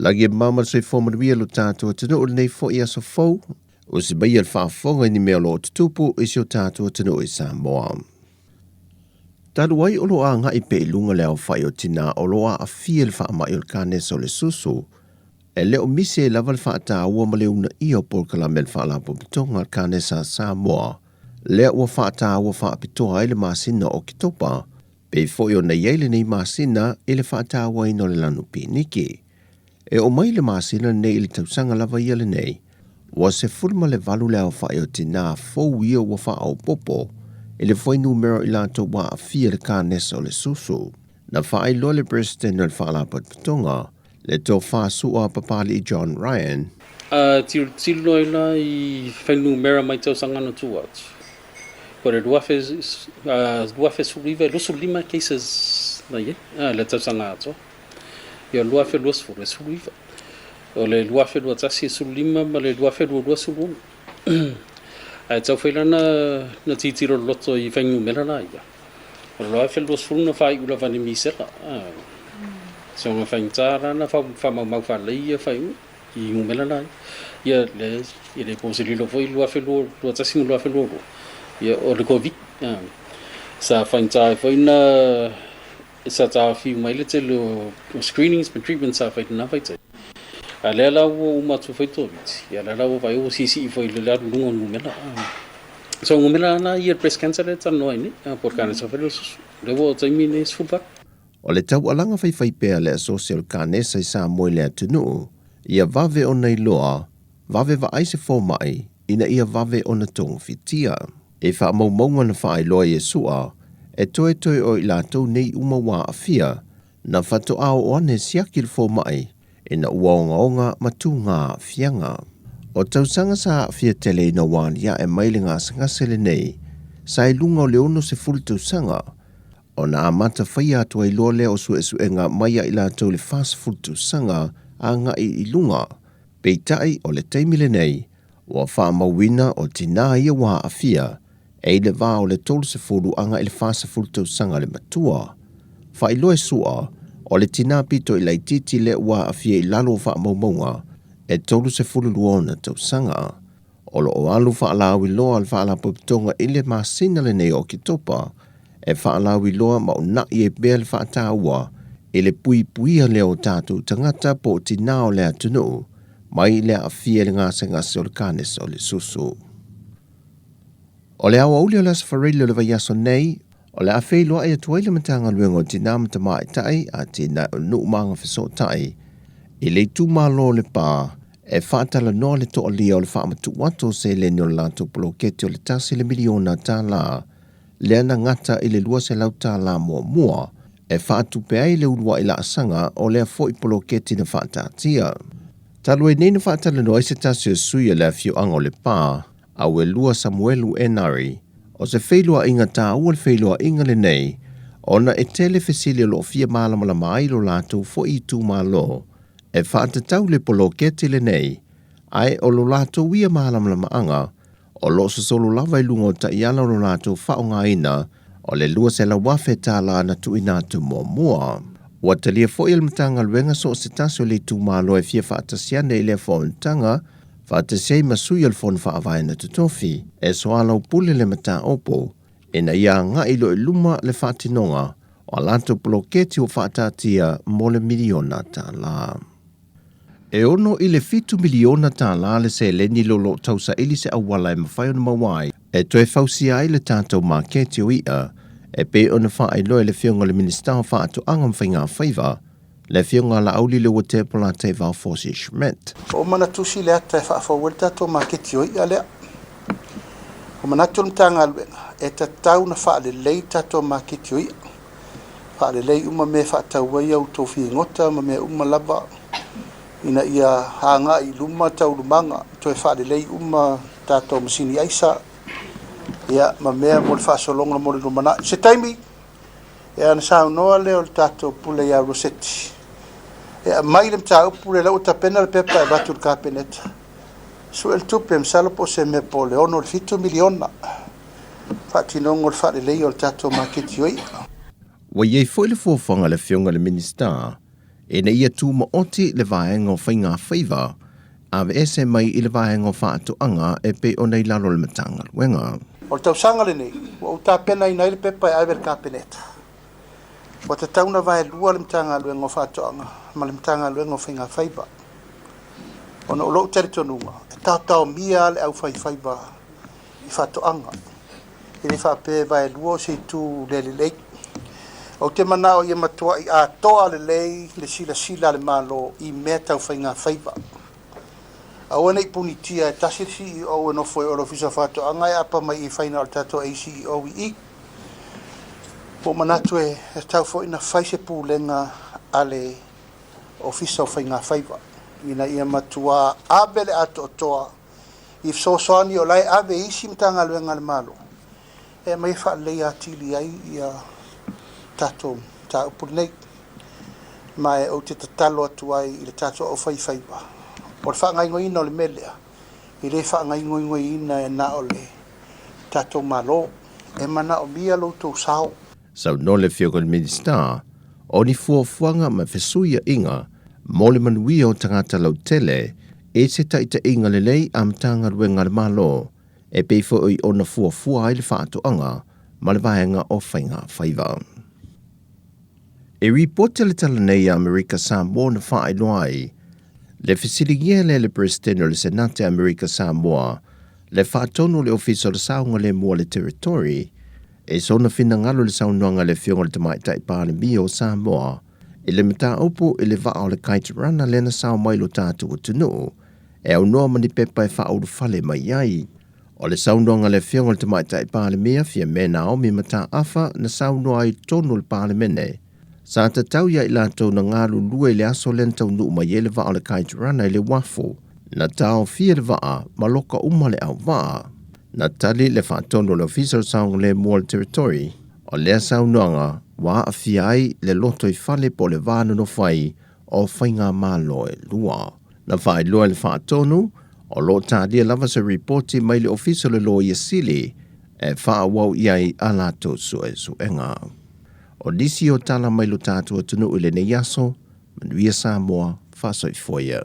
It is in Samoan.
Lagi e mama le soifua manuia lo tatou atunuu i lenei foi aso fou, usi maia le faafofoga i ni mea o lo o tutupu i si o tatou atunuu i Samoa. Talu ai o lo o agai pea i luga le aofai o tinā o lo o aafia i le faamai o le kanesa o le susu, e le o misi ai lava le faataua ma le uunaia o polokalame a le Faalapotopotoga a le Kanesa a Samoa, lea ua faataua faapitoa ai le masina o Oketopa, pei foi ona i ai lenei masina i le faatauaina o le lanu piniki. E oo mai le masina lenei i le tausaga lava ia lenei, ua 18 le aofai o tinā fou ia ua faaopoopo i le fuainumera o i latou ua aafia i le kanesa o le susu. Na faailoa le Peresetene o le Faalapotopotoga, le Tofa Su'a Papali'i John Ryan. A tilotilo ai la i fuainumera mai tausaga na tua atu, o le 2019 e 25 cases na i ai le tausaga atoa. Ia, o le 2020 e 19, o le 2021 e 15 ma le 2022 e 16. Ae tau fai la na tilotilo loloto i fuainumera la ia. O le 2020 na faaiu lava i le misela. So na faigata la na faamaumau faalelei ia faaiuga i numera la ia. Ia le e le po se lilo foi 2021 ma 2022 ia o le Covid. Sa faigata ai foi na sa taofi uma ai le tele o screenings ma treatments sa fai i lena vaitaimi. A lea la ua uma atu foi le Koviti, ia lea la ua vaai ua siisii foi i le alu i luga o numera. So o numera la ia breast cancer lea e talanoa ai nei, po o le kanesa foi lea o le susu. O lea ua oo i le taimi lenei e 18. O le taualaga faifaipea a le Asosi o le Kanesa i Samoa i le atunuu, ia vave ona iloa, vave vaai se fomai ina ia vave ona togafitia. I faamaumauga na faailoa i Iesu'a, e toetoe o i latou nei uma ua aafia, na faatoa oo ane siaki le fomai ina ua ogaoga ma tūgā aafiaga. O tausaga sa aafia tele ina ua aliae mai le gasegase lenei, sa i luga o le 60 tausaga, ona amata faia atu ai loa lea o suesuega mai ia i latou i le 40 tausaga agai i luga. Peitai, o le taimi lenei, ua faamauina o tinā ia ua aafia, e i le va o le 30 agai i le 40 tausaga le matua. Faailoa e Su'a, o le tinā pito i laitiiti lea ua aafia i lalo o faamaumauga, e 32 ona tausaga. O lo o alu faalauiloa le Faalapotopotoga i le masina lenei o Oketopa e faalauiloa ma una'i ai pea le faataua i le puipuia lea o tatou tagata po o tinā o le atunuu mai le aafia i le gasegase o le kanesa o le susu. O le aoauli o le Aso Faraile o le vaiaso nei, o le a feiloai atu ai le Matagaluega o Tinā ma Tamaitai, Atinae o Nuu ma Agafesootai i le itumalo o Lepa e faatalanoa le toalia o le faamatuu atu o seleni o le latou poloketi o le tasi le miliona tālā lea na gata i le 200 tālā muamua e faatupe ai le uluai laasaga o lea foi poloketi na faataatia. Talu ai nei na faatalanoa ai se tasi o sui o le afioaga o Lepa, Auelua Samuelu Enari, o se feiloaiga taua le feiloaiga lenei ona e tele fesili o lo o fia malamalama ai lo latou foi itumalo e faatatau le poloketi lenei, ae o lo latou ia malamalamaaga o lo o sosolo lava i luga o taiala o lo latou faaaogaina o le $200,000 tālā na tuuina atu muamua. Ua talia foi e le Matagaluega so o se tasi o le itumalo e fia faatasi ane i lea fonotaga, faatasi ai ma sui o le Fono Faavae na totofi e soalaupule le mataupu ina ia agai loa i luma le faatinoga o a latou poloketi ua faataatia mo le miliona tālā. E ono i le fitu miliona tālā le seleni lo lo o tausaili se auala e mafai ona maua ai e toe fausia ai le tatou maketi o i'a e pei ona faailoa e le Afioga i le Minisita o Faatoaga ma Faigafaiva, le Afioga a Laauli Leuatea Polataivao Fosi Schmidt. Ua uma ona tusi le ata e faafou ai le tatou maketi o i'a lea. Ua manatu le Matagaluega e tatau ona faalelei le tatou maketi o i'a, faalelei uma mea e faatau ai a outou figota ma mea uma lava ina ia agai i luma taualumaga, toe faalelei uma tatou masini aisa ia ma mea mo le faasologa mo le lumanai. Se taimi ia ona saunoa lea o le tatou pule ia Roseti e aumai le mataupu lea, la ua tapena le pepa e avatu i le Kapeneta, sue le tupe, masalo po o se mea po o le 6 i le 7 miliona faatinoga o le faaleleia o le tatou maketi o i'a. Ua i ai foi le fuafuaga a le Afioga i le Minisita Ina ia tumaoti le Vaega o Faiga Faiva, aveese mai i le Vaega o Faatoaga e pei ona i lalo o le Matagaluega. O le tausaga lenei ua ou tapenaina ai le pepa e ave i le Kapeneta, ua tatau ona vaelua le Matagaluega o Faatoaga ma le Matagaluega o Faiga Faiva, ona o lou talitonuga e taotaomia lava le aufaifaiva i faatoaga. E le faapea e vaelua o se itu le lelei. Ou te manao ia matuai atoa lelei le silasila a le Malo i mea tau faigafaiva. Aua ne i punitia e tasi le CEO e nofo ai o le Ofisa o Faatoaga ae apa mai i fai na o le tatou ACEO i i. Ua ou manatu e tatau foi ona fai se pulega a le Ofisa o Faigafaiva ina ia matua ave le atoatoa i fesoasoani o la e ave i isi Matagaluega a le Malo e aumai e faaleleia atili ai ia tatou mataupu lenei. Ma e ou te tatalo atu ai i le tatou aufaifaiva, o le faagaoioiina o le mea lea, e le faagaoioiina e na o le tatou Malo, e manaomia lo outou sao. Saunoa le Afioga i le Minisita, o ni fuafuaga ma fesuiaiga mo le manuia o tagata lautele i se taitaiga lelei a Matagaluega a le Malo e pei foi ona fuafua ai le faatoaga ma le vaega o faiga faiva. E ripoti le tala nei a Amerika Samoa na faailoa ai le fesiligia lea e le Peresetene o le Senate a Amerika Samoa le faatonu o le Ofisa o le Saogalemu a le Territory e sona finagalo i le saunoaga a le Afioga i le Tamaitai Palemia o Samoa i le mataupu i le vaa o le Kite Runner lea na sao mai i lo tatou atunuu e aunoa ma ni pepa e faaulufale mai ai. O le saunoaga a le Afioga i le Tamaitai Palemia, Fiame Naomi Mataafa, na saunoa ai i totonu o le Palemene, sa tatau ia i latou na galulue i le aso lea na taunuu mai ai le vaa o le Kite Runner i le uafu, na taofia le vaa ma loka uma le auvaa. Na tali le faatonu o le Ofisa o le Saogalemu o le Territory, o lea saunoaga ua aafia ai le lotoifale po o le va nonofo ai o faigamalo e lua. Na faailoa e le faatonu, o lo o talia lava se ripoti mai le Ofisa o le Loia Sili e faaauau i ai a latou suesuega. O nisi o tala mai lo tatou atunuu i lenei aso, manuia Samoa, faasoifua ia.